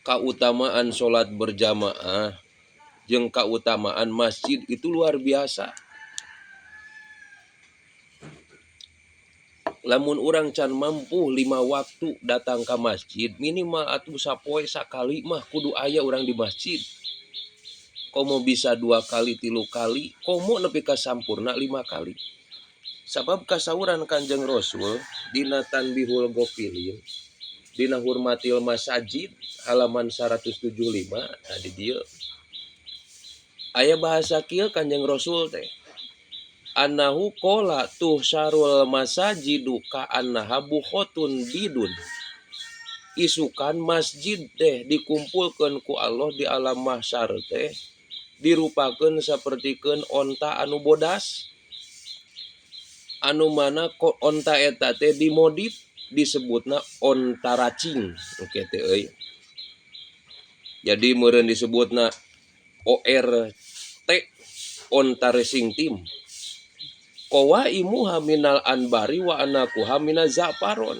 Kautamaan salat berjamaah jeung kautamaan masjid itu luar biasa. Lamun urang can mampu 5 waktu datang ka masjid, minimal atuh sapoe sakali mah kudu aya urang di masjid. Komo bisa 2 kali, 3 kali, komo nepi ka sampurna 5 kali. Sabab kasauran Kanjeng Rasul dina Tanbihul Ghafilin, dina Hurmatil Masajid halaman 175, nah di dieu aya bahasa kieu Kanjeng Rasul teh. Annahu qala tuhsyarul masajidu ka annaha bukhotun bidun. Isukan masjid teh dikumpulkeun ku Allah di alam mahsyar teh dirupakeun sapertikeun onta anu bodas. Anu mana ko onta eta teh dimodif disebutna onta racing. Oke teh euy. Jadi meureun disebutna ORT, onta racing team. Qawaimuha minal anbari wa anakuha minaz za'faron.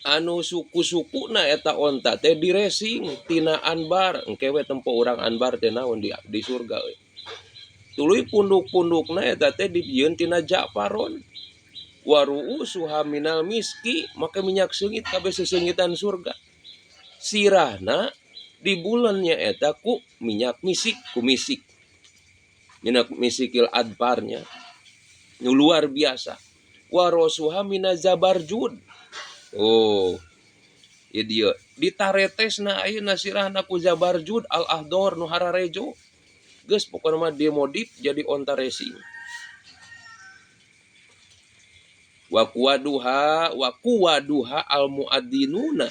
Anu suku-sukuna eta onta teh diresing tina anbar. Engke we tempo urang anbar teh naon di surga euy. Tuluy punduk-pundukna eta teh dibieun tina za'faron. Wa ru'usuha minal miski, make minyak seungit kabeh seseungitan surga. Sirahna di bulannya eta ku minyak misik, ku misik. Minyak misikil adparnya. Nu luar biasa. Wa rosuha minaz zabarjud. Oh, ieu dieu ditaretesna ayeuna sirahna ku zabarjud al ahdor nu hararejo. Geus pokona mah dimodif jadi onta racing. Wa kuwaduha wa kuwaduha al muadzinuna.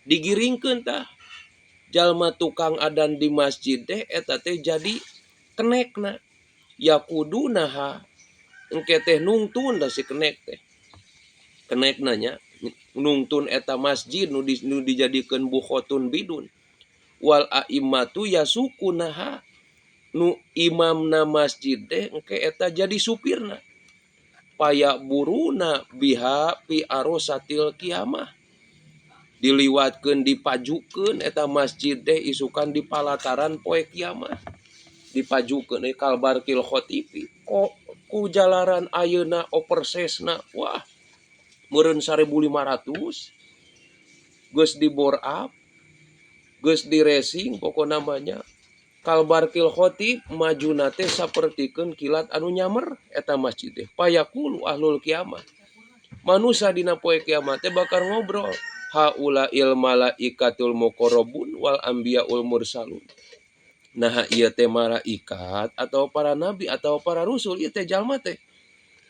Digiringkeun tah jalma tukang adan di masjid teh eta teh jadi kenekna. Yakudunaha engke teh nungtun da si kenek teh. Kenekna nya nungtun eta masjid nu dijadikeun bukhotun bidun. Wal a'immatu yasukunaha, nu imamna masjid teh engke eta jadi supirna. Payaburuna biha fi arosatil kiamah. Diliwatkeun dipajukeun eta masjid teh isukan di palataran poe kiamat. Dipajukeun kalbarkil khotifi. Kok ku jalaran ayeuna oversesna wah meureun 1500 geus di bore up geus di racing pokona mah nya. Kalbarkil khotib majuna teh sapertikeun kilat anu nyamer eta masjid teh. Payaqulu ahlul kiamah. Manusa dina poe kiamat teh bakal ngobrol. Haula il malaikatul muqarrabun wal anbiyaul mursalun. Nah ieu teh malaikat atau para nabi atau para rasul ieu teh jalma teh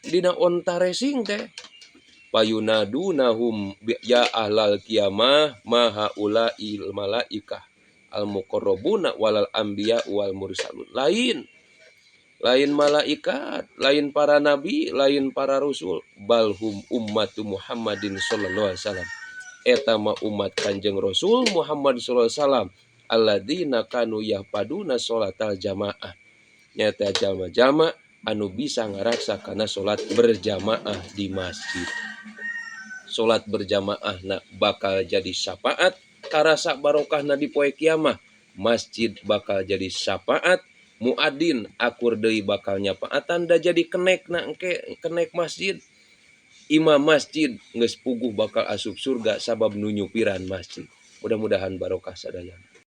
dina onta racing teh. Payunadunahum ya ahlal kiamah ma haula il malaikah al muqarrabuna walal anbiya wal mursalun. Lain lain malaikat, lain para nabi, lain para rasul, balhum ummatu Muhammadin sallallahu alaihi wasallam. Eta mah umat Kanjeng Rasul Muhammad sallallahu alaihi wasallam alladzina kanu yahpaduna sholatal jamaah. Nyata jalma-jalma anu bisa ngaraksa kana salat berjamaah di masjid. Salat berjamaah na bakal jadi syafaat karasa barokahna di poe kiamah. Masjid bakal jadi syafaat, muadin akur deui bakal nyafaatan da jadi kenekna engke kenek masjid. Imam masjid geus puguh bakal asup surga sabab nu nyupiran masjid. Mudah-mudahan barokah sadayana.